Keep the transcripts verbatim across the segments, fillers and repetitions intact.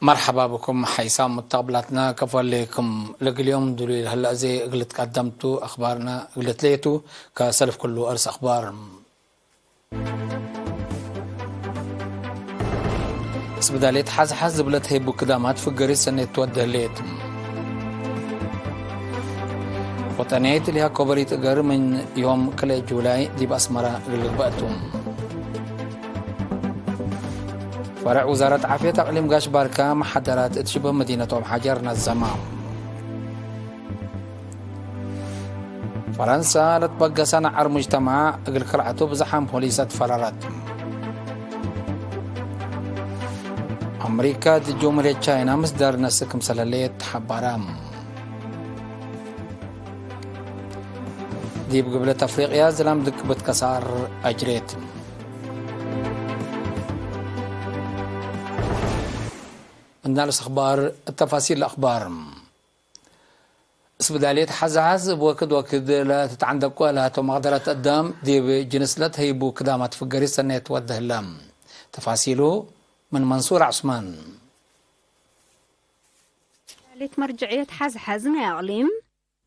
መርሐባ ብኩም ሐይሳም ሙተቅብላትና፣ ከፎ ህሌኩም። ለእግል ዮም ዱሉይ ለህለ አዜ እግል ትቀደምቱ አክባርና እግል ትሌቱ፣ ከሰልፍ ክሉ አርስ አክባር። እስብዳሌት ሐዝሐዝ ዝብለት ሄቡ ክዳማት ፍገሪት ሰኔት ትወዴ ህሌት። ወጠንያይት እሊሃ ኮበሪት እገር ምን ዮም ክልኤ ጁላይ ዲብ አስመረ እግል ልግበእ ቱ። ፈረዕ ውዛረት ዓፍየት አቅሊም ጋሽ ባርካ መሓደራት እት ሽብህ መዲነት ኦም ሓጀር ነዘማ። ፈረንሳ ለትበገሰ ነዐር ሙጅተማዕ እግል ክርዐቱ ብዝሓም ፖሊስ አትፈረረት። አምሪካ ዲብ ጀምሁርየት ቻይና ምስዳር ነስእ ክምሰል ህሌት ተሐበረ። ዲብ ግብለት አፍሪቅያ ዝላም ድቅብት ከሳር አጅሬት። እናልስ አክባር፣ ተፋሲል አክባር። እስብዳልየት ሐዛሐዝ እብ ወክድ ወክድ ለትትዐንደቆ ለሀቶ መቅደረት አዳም ዲብ ጅንስ ለትሀይቡ ክዳማት ፍገሪት ሰኔት ወደ ህለ። ተፋሲሉ ምን መንሱር ዑስማን። ዳሌት መርጅዕየት ሐዝሐዝ ናይ አቅሊም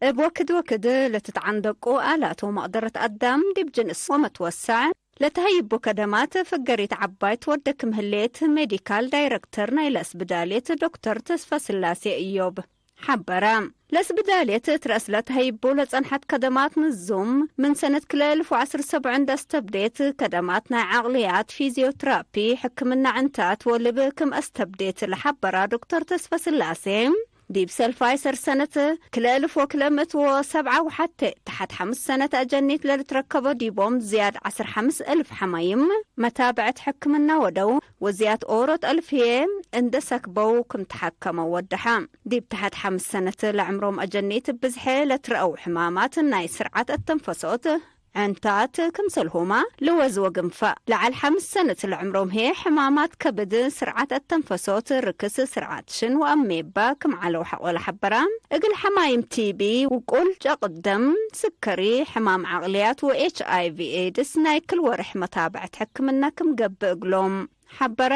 እብ ወክድ ወክድ ለትትዐንደቁ አላቶ መቅደረት አዳም ዲብ ጅንስ ወመትወሰዕ ለተሀይቡ ከደማት ፍገሪት ዐባይ ትወደ ክም ህሌት ሜዲካል ዳይረክተር ናይለ እስብዳልየት ዶክተር ተስፈስላሴ እዮብ ሐበረ። ለእስብዳልየት እት ረአስ ለተሀይቡ ለጸንሐት ከደማት ንዙም ምን ሰነት ክልኤ እልፍ ወዐስር ሰብዑ እንደ አስተብዴት፣ ከደማት ናይ ዐቅልያት፣ ፊዚዮትራፒ፣ ሕክምና ዕንታት ወልብ ክም አስተብዴት ለሐበራ ዶክተር ተስፈስላሴ፣ ዲብ ሰልፋይ ሰር ሰነት ክልኤ እልፍ ወክልኤ ምእት ወሰብዓ ወሐቴ ተሐት ሐምስ ሰነት አጀኒት ለልትረከቦ ዲቦም ዝያድ ዐስር ሐምስ እልፍ ሐማይም መታብዐት ሕክምና ወደው፣ ወዝያድ ኦሮት አልፍ ህዬ እንደ ሰክበው ክም ተሐከመው ወደሐ። ዲብ ተሐት ሐምስ ሰነት ለዕምሮም አጀኒት ብዝሐ ለትረአው ሕማማት ናይ ስርዓት አተንፈሶት፣ ዕንታት፣ ክምሰልሁመ ልወዝ ወግንፋዕ። ለዐል ሐምስ ሰነት ለዕምሮም ህዬ ሕማማት ከብድ፣ ስርዓት አተንፈሶት፣ ርክስ፣ ስርዓት ሽን ወአሜባ ክም ዐለው ሐቆ ለሐበራ፣ እግል ሐማይም ቲቢ፣ ውቁል ጨቅደም፣ ስከሪ፣ ሕማም ዐቅልያት ወኤች አይ ቪ ኤድስ ናይ ክል ወርሕ መታብዐት ሕክምና ክም ገብእ እግሎም ሐበረ።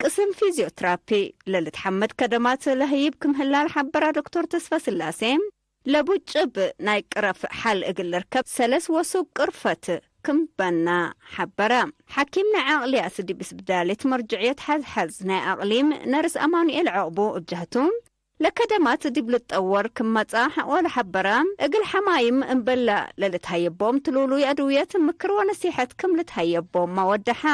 ቅስም ፊዚዮትራፒ ለልትሐመድ ከደማት ለህይብ ክም ህላ ለሐበራ ዶክተር ተስፈስላሴ፣ ለቡጭብ ናይ ቅረፍ ሐል እግል ልርከብ ሰለስ ወሱቅ ቅርፈት ክም በና ሐበረ። ሐኪም ናይ ዐቅልያት ዲብ እስብዳሌት መርጅዕየት ሐዝሐዝ ናይ አቅሊም ነርስ አማኑኤል ዐቅቡ እብ ጀህቱ፣ ለከደማት ዲብ ልትጠወር ክም መጽአ ሐቆ ለሐበረ፣ እግል ሐማይም እምበለ ለልትሀየቦም ትሉሉይ አድውየት ምክር ወነሲሐት ክም ልትሀየቦም መወደሐ።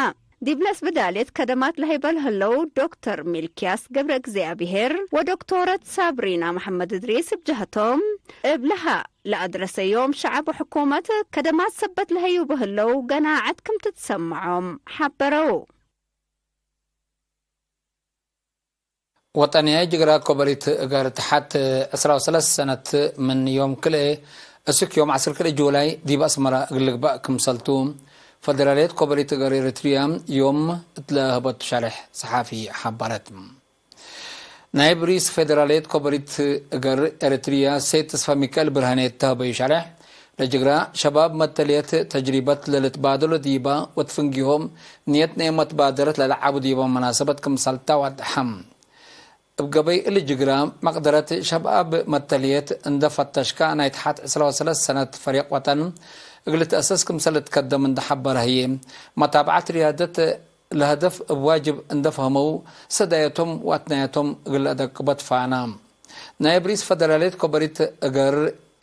ዲብለ እስብዳሌት ከደማት ለሀይበ ለህለው ዶክተር ሚልክያስ ገብረ እግዚኣብሄር ወዶክቶረት ሳብሪና መሐመድ እድሪስ እብ ጀህቶም፣ እብልሃ ለአድረሰዮም ሸዐብ ወሕኩመት ከደማት ሰበት ለሀዩቡ ህለው ገናዐት ክም ትትሰመዖም ሐበረው። ወጠንያይ ጅግራ ኮበሪት እገር ተሐት ዕስራ ወሰለስ ሰነት ምን ዮም ክልኤ እስክ ዮም ዐስር ክልኤ ጁላይ ዲብ አስመረ እግል ልግበእ ክምሰልቱ፣ ፈደራልየት ኮበሪት እገር ኤረትርያ ዮም እት ለህበቱ ሸሬሕ ሰሓፊ ሐበረት። ናይብ ርኢስ ፈደራልየት ኮበሪት እገር ኤረትርያ ሰይድ ተስፋሚካኤል ብርሃኔ እተ ሀበዩ ሸሬሕ፣ ለጅግራ ሸባብ መተልየት ተጅሪበት ለልትባደሎ ዲባ ወትፍንጊሆም ንየት ናይ መትባደረት ለለዓቡ ዲባ መናሰበት ክምሰልታ ወደሐም። እብ ገበይ እሊ ጅግራ መቅደረት ሸባብ መተልየት እንደ ፈተሽካ፣ ናይ ተሐት ዕስራ ወሰለስ ሰነት ፈሪቅ ወጠን እግል ልትአሰስ ክምሰል ልትከደም እንደ ሐበረ ህዬ፣ መታብዐት ርያደት ለሀደፍ እብ ዋጅብ እንደ ፈህመው፣ ሰዳየቶም ወአትናየቶም እግል ለአደቅቦ ትፋና። ናይብ ርኢስ ፈደራልየት ኮበሪት እገር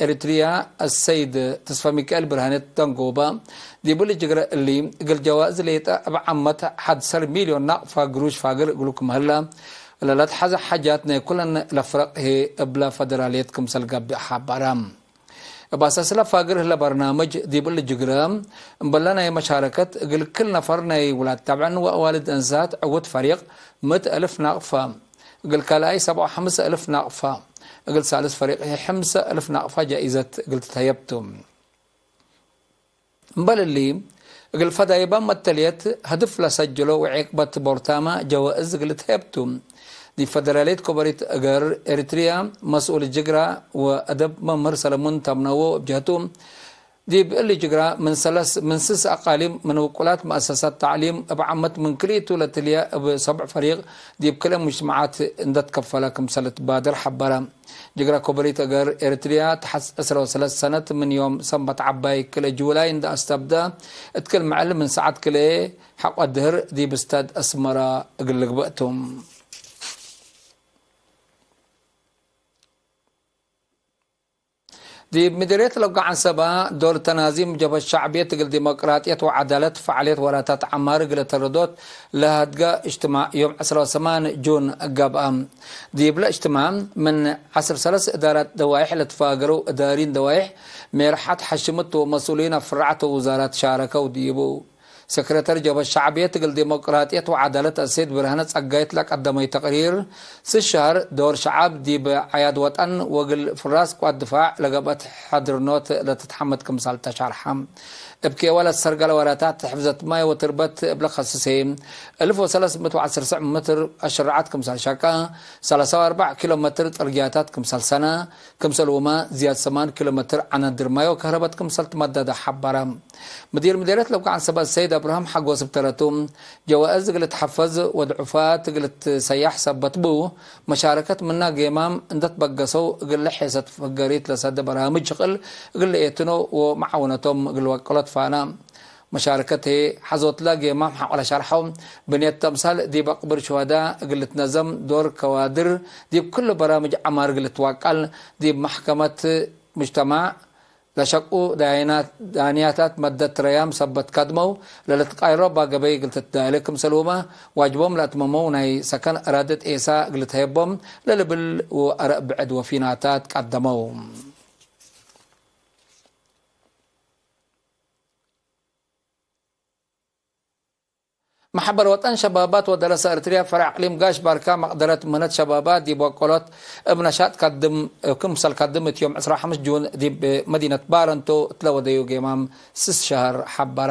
ኤሪትርያ አሰይድ ተስፋሚካኤል ብርሃኔ ደንጎባ፣ ዲብ እሊ ጅግረ እሊ፣ እግል ጀዋእዝ ሌጠ እብ ዓመት ሐድ ሰር ሚልዮን ናቅፋ ግሩሽ ፋግር እግሉ ክም ህለ፣ ለለትሐዘ ሓጃት ናይ ኩለን ለፍረቅ ህዬ እብለ ፈደራልየት ክምሰል ገብእ ሐበረ። እብ አሳስለ ፋግር ህለ በርናምጅ ዲብ እሊ ጅግረ፣ እምበለ ናይ መሻረከት እግል ክል ነፈር ናይ ውላድ ተብዕን ወአዋልድ እንስሳት ዕውት ፈሪቅ ምእት አልፍ ናቅፋ፣ እግል ካልኣይ ሰብዓ ወሐምሰ አልፍ ናቅፋ፣ እግል ሳልስ ፈሪቅ ህይ ሐምሰ አልፍ ናቅፋ ጃኢዘት እግል ትትሀየብ ቱ። እምበል እሊ፣ እግል ፈዳይባ መተልየት ህድፍ ለሰጅሎ ወዔቅበት ቦርታመ ጀዋእዝ እግል ትሀየብ ቱ። ዲብ ፈደራልየት ኮበሪት እገር ኤሪትርያ መስኡል ጅግራ ወአደብ መምህር ሰለሙን ተምነዎ እብ ጀህቱ፣ ዲብ እሊ ጅግራ ምን ሰለስ፣ ምን ስስ አቃሊም ምን ውቁላት መአሰሳት ተዕሊም እብ ዓመት ምን ክልኢቱ ለትልየ እብ ሰብዕ ፈሪቅ ዲብ ክልኤ ሙጅተመዓት እንደ ትከፈለ ክምሰል ልትባደር ሐበረ። ጅግረ ኮበሊት እገር ኤረትርያ ተሐት ዕስረ ወሰለስ ሰነት ምን ዮም ሰንበት ዐባይ ክልኤ ጁላይ እንደ አስተብደ፣ እት ክል መዐል ምን ሰዓት ክልኤ ሐቆ ድህር ዲብ እስተድ አስመረ እግል ልግበእ ቱ። ዲብ ምድርየት ለጎ ዐንሰበ፣ ዶር ተናዚም ጀብሀት ሸዕብየት እግል ዲሞቅራጥየት ወዐዳለት ፈዓልየት ወላታት ዐማር እግል ተረዶት ለሀድገ እጅትማዕ ዮም ዕስራ ወሰማን ጁን ገብአ። ዲብለ እጅትማዕ ምን ዐስር ሰለስ እዳራት ደዋይሕ ለትፋገረው እዳሪን ደዋይሕ፣ ሜርሐት ሐሽምት ወመስኡሊን አፍራዐት ወውዛራት ሻረከው ዲቡ። ሰክረተር ጀብሀት ሸዕብየት እግል ዲሞቅራጥየት ወዐዳለት አሰይድ ብርሃነ ጸጋይት ለቀደመዩ ተቅሪር፣ ስስ ሸህር ዶር ሸዐብ ዲብ ዐያድ ወጠን ወእግል ፍራስ ቅዋት ድፋዕ ለገብአት ሐድርኖት ለትትሐመድ ክምሰል ተሻርሐ። እብ ኬወ ለትሰርገለ ወራታት ሕፍዘት ማይ ወትርበት እብ ለከስሴ፣ እልፍ ወሰለስ ምእት ወዐስር ሜትር አሽራዓት ክምሰል ሸቀ፣ ሰላሳ ወአርበዕ ኪሎ ሜትር ጥርግያታት ክምሰል ሰነ፣ ክምሰልሁመ ዝያድ ሰማን ኪሎ ሜትር ዐናድር ማይ ወከህረበት ክምሰል ትመደደ ሐበረ። ምዲር ምዴርየት ለብጋዕ አንሰበት ሰይድ አብርሃም ሐጎስ እብ ተረቱ፣ ጀዋእዝ እግል ልትሐፈዝ ወድዑፋት እግል ልትሰያሕ ሰበት ቡ፣ መሻረከት ምና ጌማም እንደ ትበገሰው እግል ለሔሰት ፈገሪት ለሰደ በራምጅ ሽቅል እግል ለኤትኖ ወመዓውነቶም እግል ወቀሎት ፋና። መሻረከት ህዬ ሐዞትለ ጌማም ሐቆለ ሸርሐው፣ ብንየት ተምሳል ዲብ አቅብር ሹሀዳ እግል ልትነዘም፣ ዶር ከዋድር ዲብ ክሉ በራምጅ ዐማር እግል ልትዋቀል፣ ዲብ መሕከመት ሙጅተማዕ ለሸቁ ዳይናት-፣ ዳንያታት መደት ረያም ሰበት ከድመው፣ ለልትቃይሮ እባ ገበይ እግል ትትዳሌ ክምሰልሁመ ዋጅቦም ለአትመመው ናይ ሰከን አራዲ ጤሳ እግል ልትሀየቦም ለልብል ወአረእ ብዕድ ወፊናታት ቀደመው። መሕበር ወጠን ሸባባት ወደረሰ ኤረትርያ ፈርዕ እቅሊም ጋሽ ባርካ መቅደረት ምህነት ሸባባት ዲብ ወቀሎት እብ ነሻጥ ከድም፣ ክምሰል ከድም እት ዮም ዕስራ ወሐምስ ጁን ዲብ መዲነት ባረንቶ እትለ ወደዩ ጌማም ስስ ሸህር ሐበረ።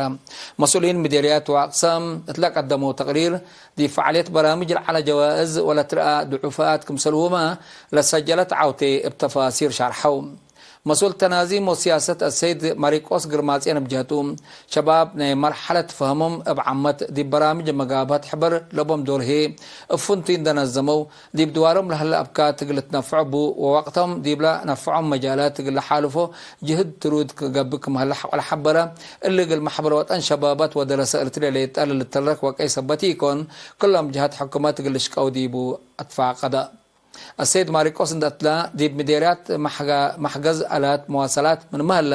መስኡሊን ምዴርያት ወአቅሳም እትለ ቀደመው ተቅሪር ዲብ ፈዓልየት በራምጅ ለዐለ ጀዋእዝ ወለትረአ ድዑፋት ክምሰልሁመ ለሰጀለት ዐውቴ እብ ተፋሲር ሸርሐው። መስኡል ተናዚም ወሲያሰት አሰይድ ማሪቆስ ግርማጽዮን እብ ጀህቱ፣ ሸባብ ናይ መርሐለት ፈህሞም እብ ዓመት ዲብ በራምጅ መጋብሀት ሕበር ለቦም ዶር ህዬ እብ ፍንቱይ እንደ ነዘመው፣ ዲብ ድዋሮም ለህለ አብካት እግል ልትነፈዖ ቡ ወወቅቶም ዲብለ ነፈዖም መጃላት እግል ለሓልፎ ጅህድ ትሩድ ገብእ ክም ሀለ ሐቆለ ሐበረ። እሊ እግል መሕበር ወጠን ሸባባት ወደረሰ ኤረትርየ ሌጠ ለልተረክ ወቀይ ሰበት ኢኮን፣ ክሎም ጀሃት ሕኩመት እግል ልሽቀው ዲቡ አትፋቀደ። አሰይድ ማሪቆስ እንደ እትለ፣ ዲብ ምዴርያት መሕገ-፣ መሕገዝ አላት መዋሰላት ምንመ ህለ፣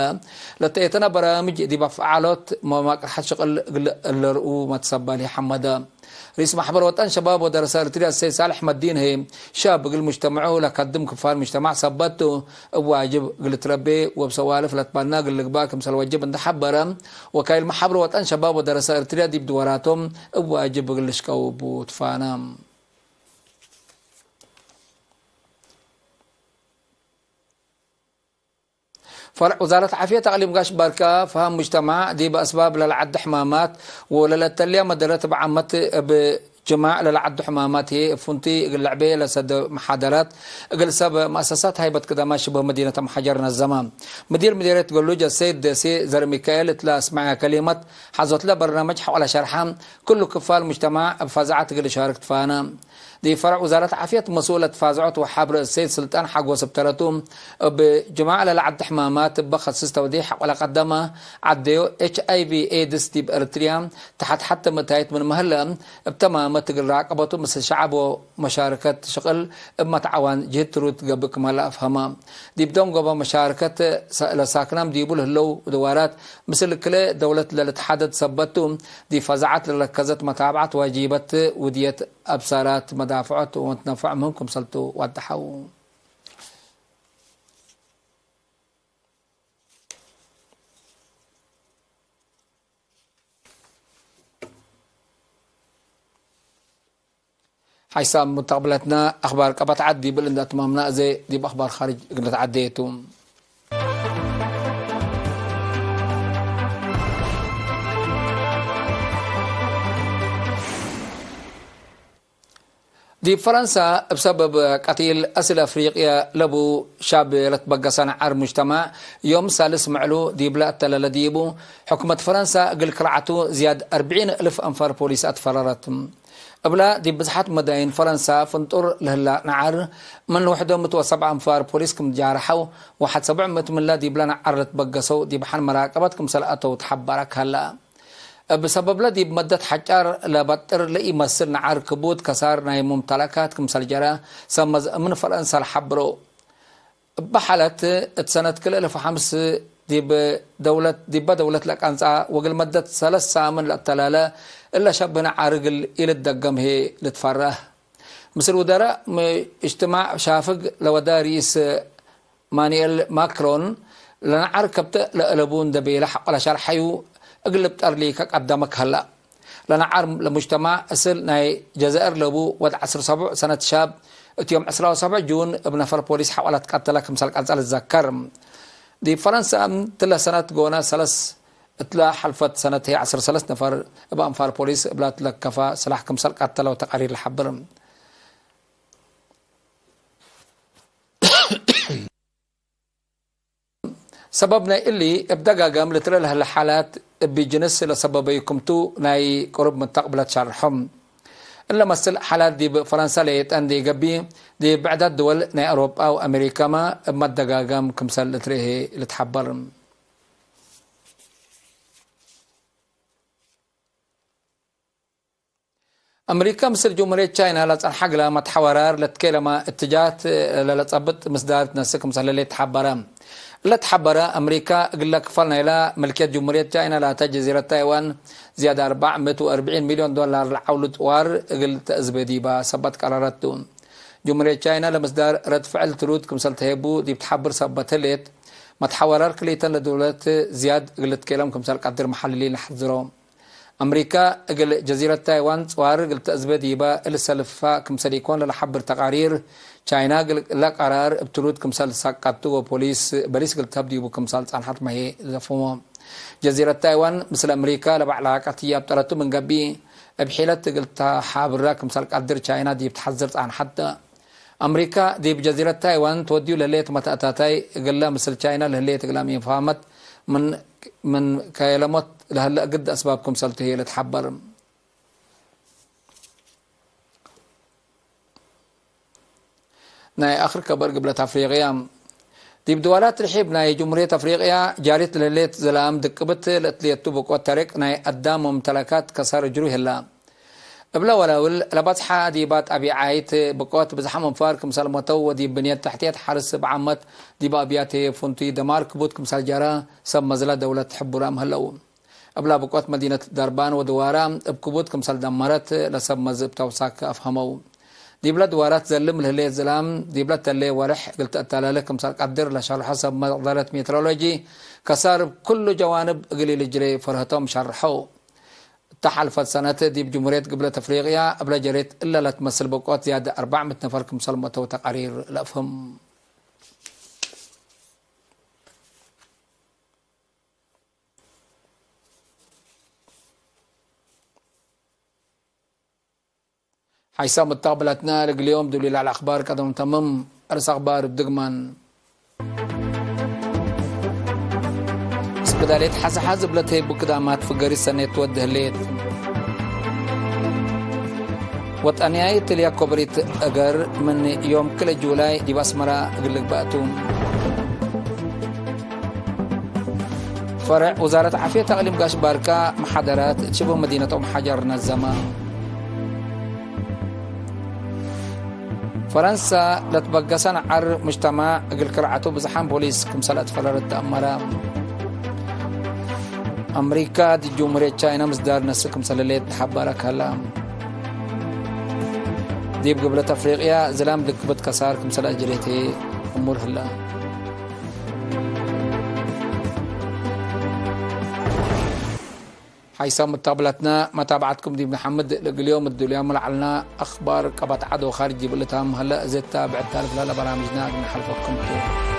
ለተኤተነ በራምጅ ዲብ አፍዓሎት ወማቅርሐት ሽቅል እግል ለርኡ መትሰባሊ ሐመደ። ርኢስ ማሕበር ወጠን ሸባብ ወደረሰ ኤረትርያ አሰይድ ሳልሕ መዲን ህዬ፣ ሸብ እግል ሙጅተመዑ ለከድም ክፋል ሙጅተማዕ ሰበት ቱ፣ እብ ዋጅብ እግል ልትረቤ ወእብ ሰዋልፍ ለትባና እግል ልግባእ ክምሰል ወጅብ እንደ ሐበረ፣ ወካይል ማሕበር ወጠን ሸባብ ወደረሰ ኤረትርያ ዲብ ድወራቶም እብ ዋጅብ እግል ልሽቀው ቡ ትፋነ። ፈርዕ ውዛረት ዓፍየት አቅሊም ጋሽ ባርካ፣ ፈሀም ሙጅተማዕ ዲብ አስባብ ለለዐዱ ሕማማት ወለለተልያ መደረት እብ ዓመት እብ ጅማዕ ለለዐዱ ሕማማት ህዬ እብ ፍንቱይ እግል ለዕቤ ለሰደ መሓደራት እግል ሰብ መአሰሳት ሃይበት ቅደማ ሽቡህ መዲነት አምሓጀር ነዘመ። ምዲር ምዴርየት ገሉጅ አሰይድ ደሴ ዘርሚካኤል እትለ አስመዐ ከሊመት ሐዞትለ በርናመጅ ሐቆለ ሸርሐ፣ ክሉ ክፋል ሙጅተማዕ እብ ፈዛዐት እግል ልሻርክ ትፋነ። ዲብ ፈርዕ ውዛረት ዓፍየት መስኡል ለትፋዝዖት ወሓብር እሰይድ ስልጣን ሓጎስ እብ ተረቱ፣ እብ ጅማዕ ለለዐዱ ሕማማት እበ ከስስ ተውዴሕ ሐቆለ ቀደመ፣ ዐደዮ ኤች አይ ቪ ኤድስ ዲብ ኤረትርያ ተሐት ሐተ ምእታይት ምንመ ህለ፣ እብ ተማመት እግል ራቀበቱ ምስል ሸዐብ ወመሻርከት ሽቅል እብ መትዓዋን ጅህድ ትሩድ ገብእ ክም ህለ አፍሀመ። ዲብ ደንጎበ መሻርከት ሰ-፣ ለሳክናም ዲቡ ለህለው ድዋራት ምስል ክልኤ ደውለት ለልትሓደድ ሰበት ቱ፣ ዲብ ፈዛዐት ለረከዘት መታብዐት ዋጅበት ውድየት አብሳራት መዳፍዖት ወመትነፈዕ ምህም ክምሰልቱ ወደሐው። ሓይሳም ሙተቅብለትና አክባር ቀበት ዐድ ዲብል እንደ አትማምና፣ እዜ ዲብ አክባር ካርጅ እግል ነትዐዴ ቱ። ዲብ ፈረንሳ፣ እብ ሰበብ ቀቲል አስል አፍሪቅየ ለቡ ሻብ ለትበገሰ ነዓር ሙጅተማዕ፣ ዮም ሳልስ ምዕሉ ዲብለ አተለለ ዲቡ፣ ሕኩመት ፈረንሳ እግል ክርዓቱ ዝያድ አርብዒን እልፍ አንፋር ፖሊስ አትፈረረት። እብላ ዲብ ብዝሓት መዳይን ፈረንሳ ፍንጡር ለህላ ነዓር፣ ምን ውሕዶ ምእት ወሰብዓ አንፋር ፖሊስ ክም ጃርሐው፣ ወሐድ ሰብዕ ምእት ምንለ ዲብለ ነዓር ለትበገሰው ዲብ ሐን መራቀበት ክምሰል አተው ተሐበረ ከላ። እብ ሰበብለ ዲብ መደት ሐጫር ለበጥር ለኢመስል ነዓር ክቡድ ከሳር ናይ ሙምተለካት ክምሰል ጀረ ሰመዝ እምን ፈረንሳ ለሐብሮ። እበ ሓለት እት ሰነት ክልኤ እልፍ ወሐምስ ዲብ ደውለት፣ ዲበ ደውለት ለቀንጸአ ወእግል መደት ሰለስ ሳምን ለአተላለ እለ ሸብህ ነዓር እግል ኢልትደገም ህዬ ልትፈረህ። ምስል ውደራእ እጅትማዕ ሻፍግ ለወደ ርኢስ ማኑኤል ማክሮን፣ ለነዓር ከብተ ለአለቡ እንደ ቤለ ሐቆ ለሸርሐዩ እግል ልብጠር ሊከ ቀደመ ከላ። ለነዓር ለሙጅተማዕ እስል ናይ ጀዛይር ለቡ ወድ ዐስር ሰቡዕ ሰነት ሻብ፣ እት ዮም ዕስራ ወሰቡዕ ጁን እብ ነፈር ፖሊስ ሐቆ ለትቀተለ ክምሰል ቀንጸ ልትዘከር። ዲብ ፈረንሳ እትለ ሰነት ጎነ ሰለስ እትለ ሐልፈት ሰነት ህይ ዐስር ሰለስ ነፈር እብ አንፋር ፖሊስ እብላ ትለከፈ ስላሕ ክምሰል ቀተለው ተቃሪር ለሐብር። ሰበብ ናይ እሊ፣ እብ ደጋገም ልትረኤ ለህለ ሓላት እብ ጅንስ ለሰበበዩ ክምቱ ናይ ቅሩብ ምተቅብለት ሸርሖም። እለ መስል ሓላት ዲብ ፈረንሳ ለየጠን ዲገብእ፣ ዲብ ብዕዳት ድወል ናይ አውሮጳ ወአሜሪካመ እብ መደጋገም ክምሰል ልትረኤ ልትሐበር። አምሪካ ምስል ጅምሁርየት ቻይና ለጸንሐ እግለ መትሐወራር ለትኬለመ እትጃት ለለጸብጥ ምስዳር ትነስእ ክምሰል ህሌት ተሐበረ። እለ ተሐበረ፣ አምሪካ እግለ ክፋል ናይላ ምልክየት ጅምሁርየት ቻይና ላተ ጀዚረት ታይዋን ዝያድ አርበዕ ምእት ወአርብዒን ሚልዮን ዶላር ለዐውሉ ጥዋር እግል ተአዝቤ ዲባ ሰበት ቀረረት ቱ። ጅምሁርየት ቻይና ለምስዳር ረድ ፍዕል ትሩድ ክምሰል ተሄቡ ዲብ ተሐብር ሰበት ህሌት፣ መትሐወራር ክልኢተን ለደውለት ዝያድ እግል ልትኬለም ክምሰል ቀድር መሐልሊን ለሐዝሮ። አምሪካ እግል ጀዚረት ታይዋን ጽዋር እግል ተአዝበ ዲበ እሊ ሰልፋ ክምሰል ኢኮን ለለሐብር ተቃሪር፣ ቻይና እግል እለ ቀራር እብ ትሉት ክምሰል ሳቀቱ ወፖሊስ በሊስ እግል ተህብ ዲቡ ክምሰል ጸንሐት መ ህዬ ዘፍሞ። ጀዚረት ታይዋን ምስል አምሪካ ለበዕላ ቀትያብ ጠረቱ ምን ገብእ፣ እብ ሒለት እግል ተሓብራ ክምሰል ቀድር ቻይና ዲብ ተሐዝር ጸንሐት። አምሪካ ዲብ ጀዚረት ታይዋን ትወድዩ ለህሌት መተአታታይ እግለ ምስል ቻይና ለህሌት እግላም ኢንፋመት ምን፣ ምን ከየለሞት ለህለ እግድ አስባብ ክምሰልቱ ህዬ ልትሐበር። ናይ አክር ከበር ግብለት አፍሪቅያ። ዲብ ድዋላት ርሒብ ናይ ጅምሁርየት አፍሪቅያ ጃሪት ለህሌት ዘላም ድቅብት ለእትልየቱ ብቆት ተሪቅ ናይ አዳም ወምተለካት ከሳር እጅሩ ህላ። እብለ ወላውል ለበጽሐ ዲባ ጣቢዓይት ብቆት ብዝሓም አንፋር ክምሰል መተው ወዲብ ብንየት ተሕትየት ሐርስ እብ ዓመት ዲብ አብያት ፍንቱይ ደማር ክቡድ ክምሰል ጀረ ሰብ መዝለ ደውለት ሕቡራም ህለው። እብላ ብቆት መዲነት ደርባን ወድዋራ እብ ክቡድ ክምሰል ደመረት ለሰብ መዝ እብ ተውሳክ አፍሀመው። ዲብለ ድዋራት ዘልም ለህሌት ዝላም ዲብለ ተሌ ወርሕ እግል ተአተላለ ክምሰል ቀድር ለሸርሖ ሰብ መቅደረት ሜትሮሎጂ ከሳር እብ ኩሉ ጀዋንብ እግል ኢልጅሬ ፈርሀቶም ሸርሐው። እተ ሐልፈት ሰነት ዲብ ጅምሁርየት ግብለት አፍሪቅያ እብለ ጀሬት እለ ለትመስል ብቆት ዝያድ አርበዕ ምእት ነፈር ክምሰል መተው ተቃሪር ለአፍህም። ሓይሳም እት አቅብለትነ ለእግል ዮም ዱሊል አልአክባር ቀደም ተምም። አርስ አክባር እብ ድግማን። እስብዳሌት ሐሰሐዝ እብለ ተህቡ ክዳማት ፍገሪት ሰኔት ትወድ ህሌት። ወጠንያይት እልያ ኮበሪት እገር ምን ዮም ክልኤ ጁላይ ዲብ አስመራ እግል ልግበእ ቱ። ፈርዕ ውዛረት ዓፍየት አቅሊም ጋሽ ባርካ መሓደራት እት ሽቡህ መዲነት ኦም ሓጀር ነዘመ። ፈረንሳ ለትበገሰ ነዓር ሙጅተማዕ እግል ክርዓቱ ብዝሓም ፖሊስ ክምሰል አትፈረረት ተአመረ። አምሪካ ዲብ ጅምሁርየት ቻይና ምስዳር ነስእ ክምሰል ህሌት ተሐበረ ከላ። ዲብ ግብለት አፍሪቅያ ዝላም ድክብት ከሳር ክምሰል አጅሬቴ እሙር ህላ። ሓይሳም ሙታብለትነ መታብዐትኩም ዲብ ነሐምድ። ለእግል ዮም እዱልያሙ ለዐልና አክባር ቀበት ዐድ ወካርጅ ዲብ እሊ ታም ሀለ። እዘ ታብዕት ታልፍ ለለ በራምጅና እግል ነሐልፈኩም ቱ።